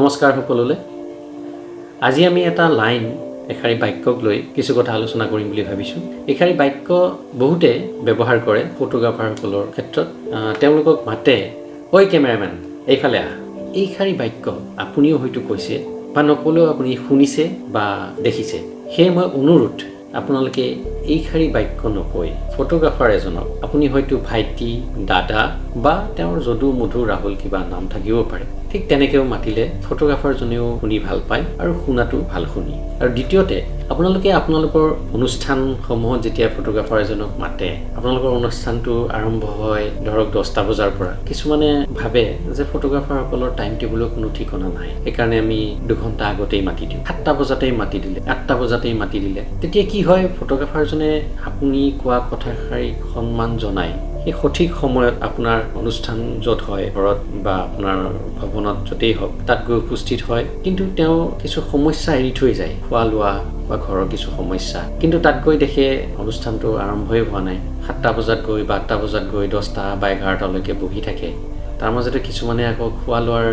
নমস্কাৰ সকলোলৈ। আজি আমি এটা লাইন, এষাৰি বাক্যক লৈ কিছু কথা আলোচনা কৰিম বুলি ভাবিছোঁ। এইষাৰি বাক্য বহুতে ব্যৱহাৰ কৰে ফটোগ্ৰাফাৰসকলৰ ক্ষেত্ৰত। তেওঁলোকক মাতে, "ঐ কেমেৰামেন, এইফালে আহ।" এইষাৰি বাক্য আপুনিও হয়তো কৈছে বা নক'লেও আপুনি শুনিছে বা দেখিছে। সেয়ে মই অনুৰোধ, আপোনালোকে এইষাৰি বাক্য নকৈ ফটোগ্ৰাফাৰ এজনক আপুনি হয়তো ভাইটি, দাদা বা তেওঁৰ যদু, মধু, ৰাহুল কিবা নাম থাকিব পাৰে, ঠিক তেনেকৈও মাতিলে ফটোগ্ৰাফাৰজনেও শুনি ভাল পায় আৰু শুনাটো ভাল শুনি। আৰু দ্বিতীয়তে, আপোনালোকে আপোনালোকৰ অনুষ্ঠানসমূহত যেতিয়া ফটোগ্ৰাফাৰ এজনক মাতে, আপোনালোকৰ অনুষ্ঠানটো আৰম্ভ হয় ধৰক 10টা বজাৰ পৰা। কিছুমানে ভাবে যে ফটোগ্ৰাফাৰসকলৰ টাইম টেবুলৰ কোনো ঠিকনা নাই, সেইকাৰণে আমি 2 ঘণ্টা আগতেই মাতি দিওঁ। 7টা বজাতেই মাতি দিলে, 8টা বজাতেই মাতি দিলে, তেতিয়া কি হয়, ফটোগ্ৰাফাৰজনে আপুনি কোৱা কথাষাৰিক সন্মান জনাই সেই সঠিক সময়ত আপোনাৰ অনুষ্ঠান য'ত হয়, ঘৰত বা আপোনাৰ ভৱনত য'তেই হওক, তাত গৈ উপস্থিত হয়। কিন্তু তেওঁ কিছু সমস্যা এৰি থৈ যায়, খোৱা লোৱা বা ঘৰৰ কিছু সমস্যা। কিন্তু তাত গৈ দেখে অনুষ্ঠানটো আৰম্ভই হোৱা নাই। 7টা বজাত গৈ বা 8টা বজাত গৈ 10টা বা 11টালৈকে বহি থাকে। তাৰ মাজতে কিছুমানে আকৌ খোৱা লোৱাৰ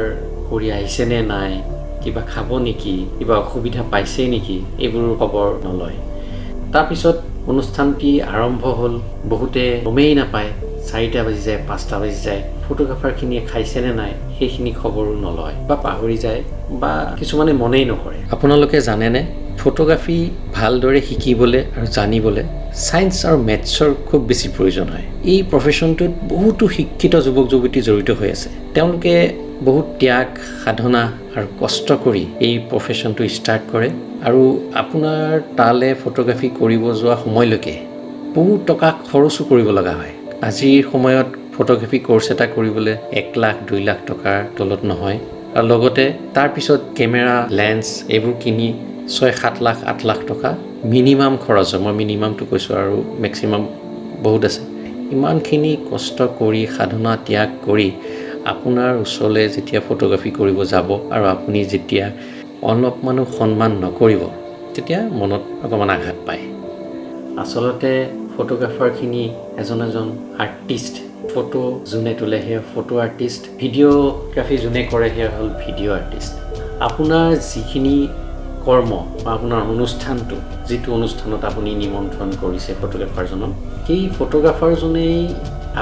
কৰি আহিছে নে নাই, কিবা খাব নেকি, কিবা অসুবিধা পাইছে নেকি, এইবোৰ খবৰ নলয়। তাৰপিছত অনুষ্ঠানটি আৰম্ভ হ'ল, বহুতে গমেই নাপায়, 4টা বাজি যায়, 5টা বাজি যায়। ফটোগ্ৰাফাৰখিনিয়ে খাইছেনে নাই সেইখিনি খবৰো নলয় বা পাহৰি যায় বা কিছুমানে মনেই নকৰে। আপোনালোকে জানেনে, ফটোগ্ৰাফী ভালদৰে শিকিবলৈ আৰু জানিবলৈ ছায়েন্স আৰু মেথছৰ খুব বেছি প্ৰয়োজন হয়। এই প্ৰফেশ্যনটোত বহুতো শিক্ষিত যুৱক যুৱতী জড়িত হৈ আছে। তেওঁলোকে বহুত ত্যাগ, সাধনা আৰু কষ্ট কৰি এই প্ৰফেশ্যনটো ষ্টাৰ্ট কৰে আৰু আপোনাৰ তালৈ ফটোগ্ৰাফী কৰিব যোৱা সময়লৈকে বহুত টকা খৰচো কৰিব লগা হয়। আজিৰ সময়ত ফটোগ্ৰাফী ক'ৰ্চ এটা কৰিবলৈ 1 লাখ, 2 লাখ টকাৰ তলত নহয়। আৰু লগতে তাৰপিছত কেমেৰা, লেন্স এইবোৰ কিনি 6-7 লাখ, 8 লাখ টকা মিনিমাম খৰচ হয়। মই মিনিমামটো কৈছোঁ আৰু মেক্সিমাম বহুত আছে। ইমানখিনি কষ্ট কৰি, সাধনা ত্যাগ কৰি আপোনাৰ ওচৰলৈ যেতিয়া ফটোগ্ৰাফী কৰিব যাব আৰু আপুনি যেতিয়া অলপমানো সন্মান নকৰিব, তেতিয়া মনত অকণমান আঘাত পায়। আচলতে ফটোগ্ৰাফাৰখিনি এজন এজন আৰ্টিষ্ট। ফটো যোনে তোলে সেয়া ফটো আৰ্টিষ্ট, ভিডিঅ'গ্ৰাফী যোনে কৰে সেয়া হ'ল ভিডিঅ' আৰ্টিষ্ট। আপোনাৰ যিখিনি কৰ্ম বা আপোনাৰ অনুষ্ঠানটো, যিটো অনুষ্ঠানত আপুনি নিমন্ত্ৰণ কৰিছে ফটোগ্ৰাফাৰজনক, সেই ফটোগ্ৰাফাৰজনেই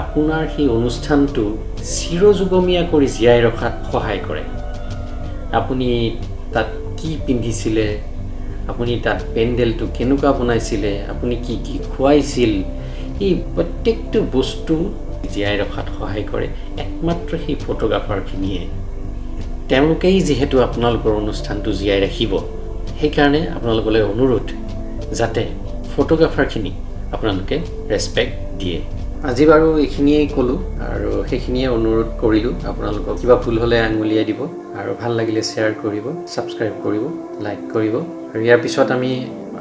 আপোনাৰ সেই অনুষ্ঠানটো চিৰযুগমীয়া কৰি জীয়াই ৰখাত সহায় কৰে। আপুনি তাত কি পিন্ধিছিলে, আপুনি তাত পেণ্ডেলটো কেনেকুৱা বনাইছিলে, আপুনি কি কি খুৱাইছিল, এই প্ৰত্যেকটো বস্তু জীয়াই ৰখাত সহায় কৰে একমাত্ৰ সেই ফটোগ্ৰাফাৰখিনিয়ে। তেওঁলোকেই যিহেতু আপোনালোকৰ অনুষ্ঠানটো জীয়াই ৰাখিব, সেইকাৰণে আপোনালোকলৈ অনুৰোধ যাতে ফটোগ্ৰাফাৰখিনিক আপোনালোকে ৰেচপেক্ট দিয়ে। আজি বাৰু এইখিনিয়েই ক'লোঁ আৰু সেইখিনিয়ে অনুৰোধ কৰিলোঁ আপোনালোকক। কিবা ভুল হ'লে আঙুলিয়াই দিব আৰু ভাল লাগিলে শ্বেয়াৰ কৰিব, ছাবস্ক্ৰাইব কৰিব, লাইক কৰিব। আৰু ইয়াৰ পিছত আমি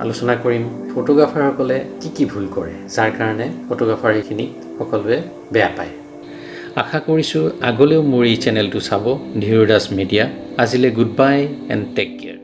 আলোচনা কৰিম ফটোগ্ৰাফাৰসকলে কি কি ভুল কৰে, যাৰ কাৰণে ফটোগ্ৰাফাৰ এইখিনিক সকলোৱে বেয়া পায়। আশা কৰিছোঁ আগলৈও মোৰ এই চেনেলটো চাব, ধীৰু দাস মিডিয়া। আজিলৈ good bye and take care.